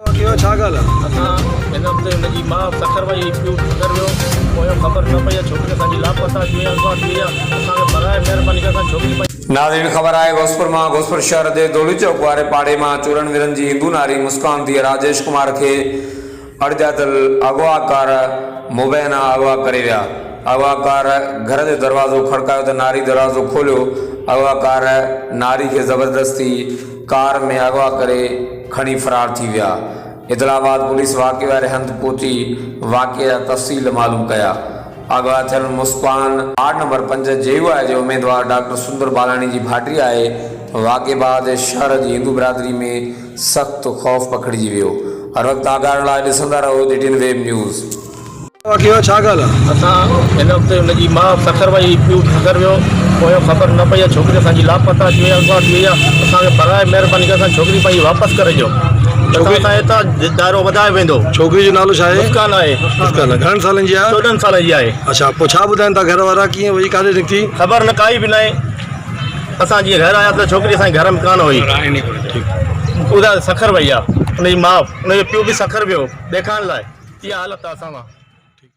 واقعو ڇا ڳالهه آ؟ اسان هن هفتي هن جي ماء سکر وئي هئي پيء سکر ويو پويان خبر نه پئي آ ڇوڪري اسان جي لاپتا ٿي وئي آ اغوا ٿي وئي آ اسان کي براء مهرباني ڪري اسان جي ڇوڪري پنهنجي. ناظرين خبر آهي غوثپور مان غوثپور شهر جي دولي چوڪ واري پاڙي مان چورن ويرن جي هندو ناري مسڪان ڌيء راجيش ڪمار کي اڻڄاتل اغواڪار مبينا اغوا ڪري ويا اغواڪار گهر جو دروازو کڙڪايو ته ناري دروازو کوليو اغواڪار ناري کي زبردستي ڪار ۾ اغوا ڪري کڻي فرار ٿي ويا. اطلاع بعد پوليس واقعي واري هنڌ پهچي واقعي جا تفصيل معلوم ڪيا. اغوا ٿيل مسڪان وارڊ نمبر پنج جي يو آء جي اميدوار ڊاڪٽر سندر بالاڻي جي ڀائٽي آهي. واقعي بعد شهر جي هندو برادري ۾ سخت خوف پکڙجي ويو. هر وقت آگاهه رهڻ لاء ڏسندا رهو جي ٽي اين ويب نيوز. واقعو آ ڇا ڳالهه آ؟ اسان هن هفتي هن جي ماء سکر وئي هئي پيء سکر ويو پويان خبر نه پئي آ ڇوڪري اسان جي لاپتا ٿي وئي آ اغوا ٿي وئي آ اسان کي براء مهرباني ڪري اسان جي ڇوڪري پنهنجي واپس ڪري ڏيو نه ته اسان هتان دائرو وڌايو ويندو. ڇوڪري جو نالو ڇا آهي؟ مسڪان آهي. مسڪان گهڻن سالن جي آ؟ 14 سالن جي آهي. اڇا پوء ڇا ٻڌائين ٿا گهر وارا ڪيئن وئي ڪاڏي نڪتي؟ خبر نه ڪائي به ناهي اسان جيئن گهر آيا ته ڇوڪري اسان جي گهر ۾ ڪانه هئي. اها سکر وئي آ ان جي ماء ان جو پيء به سکر ويو ڏيکارڻ لاء. اها حالت آ اسان سان.